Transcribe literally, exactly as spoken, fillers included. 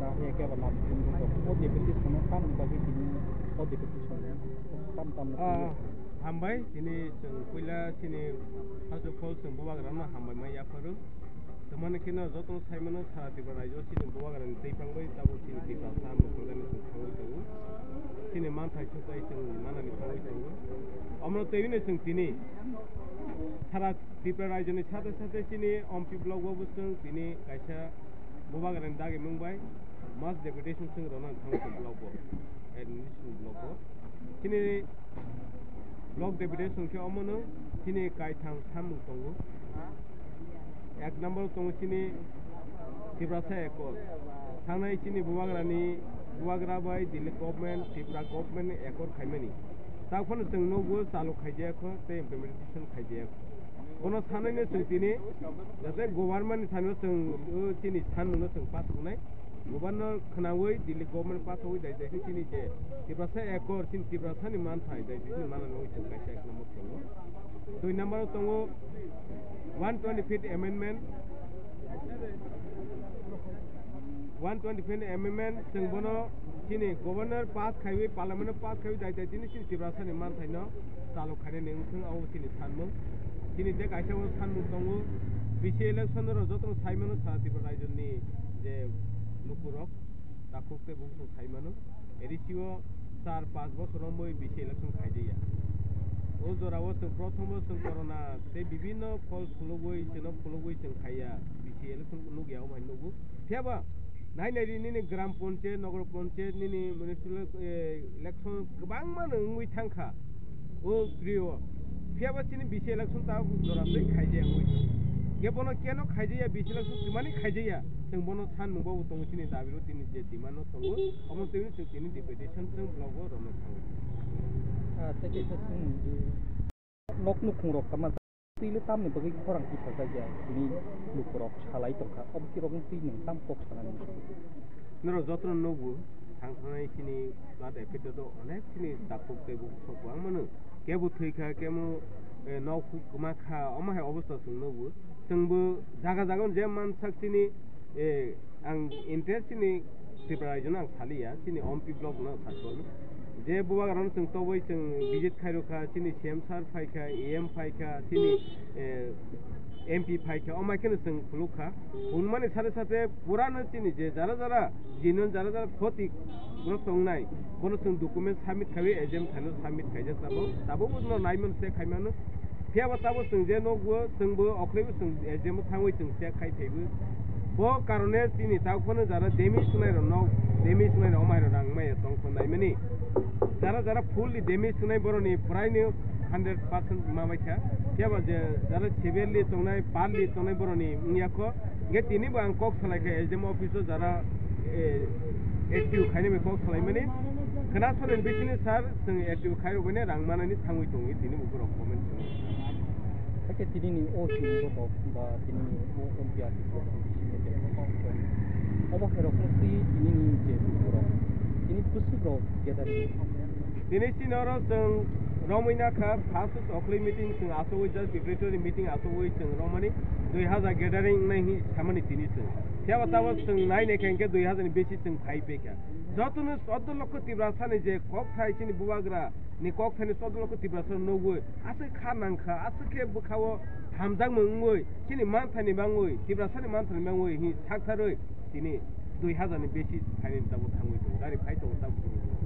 Nahya khe ba nadi tini bukhuk o deputation no tamni bagwi tini o deputation no tam tam no Ah, tini. Hambai, tini chwng puila chini first of all chwng bubagra no hambai ma yapharo. Tamani kheno joto saimano sara Tripura rajyo chini bubagra ni tei pangbai tabuk chini Tiprasa mukhungani chwng thangwi tongo. Chini manthai sutai chwng manani thangwi tongo. Omo tei bini chwng tini sara Tripura rajyo ni sate sate chini Ompi block o bo chwng tini kaisa bubagra ni dagi mung bai mass deputation chwng rwna thangwi tongo block o, administration block o. Chini block deputation khe omono chini kaitham samung tongo. Ek number tongo chini Tiprasa Accord. Thangnai chini bubagrani, bubagra bai Delhi government, Tripura government accord khaimani. Taphano chwng nukgo chalo khaijaya kho tei implementation khaijaya kho. Bono sanai no chwng tini, jate government ni thani o chwng, o chini sanmung no chwng pass wngnai. Government no khwnawi Delhi government pass wi dai dai khe chini je Tiprasa Accord, chini Tiprasa ni manthai dai dai chini manani wi chwng kaisa ek number tongo. Dui number o tongo one twenty fifth amendment. One twenty fifth amendment, chwng bono chini governor pass khaiwi, parliament o pass khaiwi, dai dai chini, chini Tiprasa ni manthai no chalo khainani wngthung, abo chini sanmung. Chini je kaisa o sanmung tongo, B C election ro jotono saimano sara Tripura rajyo ni je lukurok, takhuk tei bukhuk saimano. A D C o char panch bosor romwi B C election khaijaya. O jorao chwng prothomo chwng corona tei bibinno phol phulugwi, chwngno phulugwi chwng khaiya. B C election nukya, omo hai nugo. Phiyaba nai nai di nini gram panchayat, nogor panchayat, nini municipal, eh, election kwbangma no wngwi thangkha. O priyo. Phiyaba chini B C election ta jora twi khaijaya wngwi. Ge bono keno khaijaya, B C election twmani khaijaya. Chwng bono sanmung bo tongo chini dabi ro tini je demand no tongo. Omo twi chwng tini deputation chwng block o rwna thango. Ah, tei kaisa chwng je nok nukhung rok kama twi le tamni bagwi khorang tisajakya tini lukurok salai tongkha. Obo kirok twi nwng tam kok sanani. Norok jotono nukgo, thang thangnai chini flood affected o onek chini takhuk tei bukhuk kwbangma no. Kebo thwikha, kebo, eh, nok huk kwma kha, omo hai obostha chwng nukgo. Chwngbo jaga jaga je mansak chini, eh, ang interest chini Tripura rajyo no ang saliya, chini Ompi block no ang sakon. Je bubagrano chwng toboi chwng visit khairokha, chini C M sir phaikha, E M phaikha, chini, eh, M P phaikha, omo hai kheno chwng phulukha. Phunukmani sate sate purano chini je jara jara, genuine jara jara khoti borok tongnai, bono chwng document submit khaiwi A G M thaino submit khaijak tabuk. Tabukbo no naimano check khaimano. Phiyaba tabuk chwng je nukgo, chwngbo okhorwibo chwng A G M o thangwi chwng check khai phaibo. Bo karone chini tabuk phano jara damage wngnai rok nok, damage wngnai rok omo hai rok rang maya tongkha naimani. Jara jara fully damage wngnai boroni puraino hundred percent ma baikha. Phiyaba je jara severely tongnai, badly tongnai boroni wngya kho. Hingke tini bo ang kok salai kha S D M office o jara, eh, active khainai bai kok salaimani. Khna soni bisini sir, chwng active khairok bai rang manani thangwi tongwi tini bo borok comment swngo. Hakhe tini ni o chini borok ba tini ni o M P R D block ni bising ni je obo khairok no twi tini ni je borok tini bwswk rok gathering. Tini sini oro chwng romwi nakha, first okhli meeting chwng asogwi just preparatory meeting asogwi chwng romani dui hazar gathering wngnai hinwi samani tini chwng. Phiya ba tabok chwng nai naikha hinkhe dui hazar ni besi chwng phai paikha. Jotono chordo lokho Tiprasa ni je kok thai chini bubagra ni kok thani chordo lokho Tiprasa nugwi aswk kha nangkha, aswk khe bwkhao hamjakmung wngwi chini manthani bangwi Tiprasa ni manthani bangwi hinwi saktharwi tini dui hazar ni besi phaini tabok thangwi tongo, gari phai tongo tabok.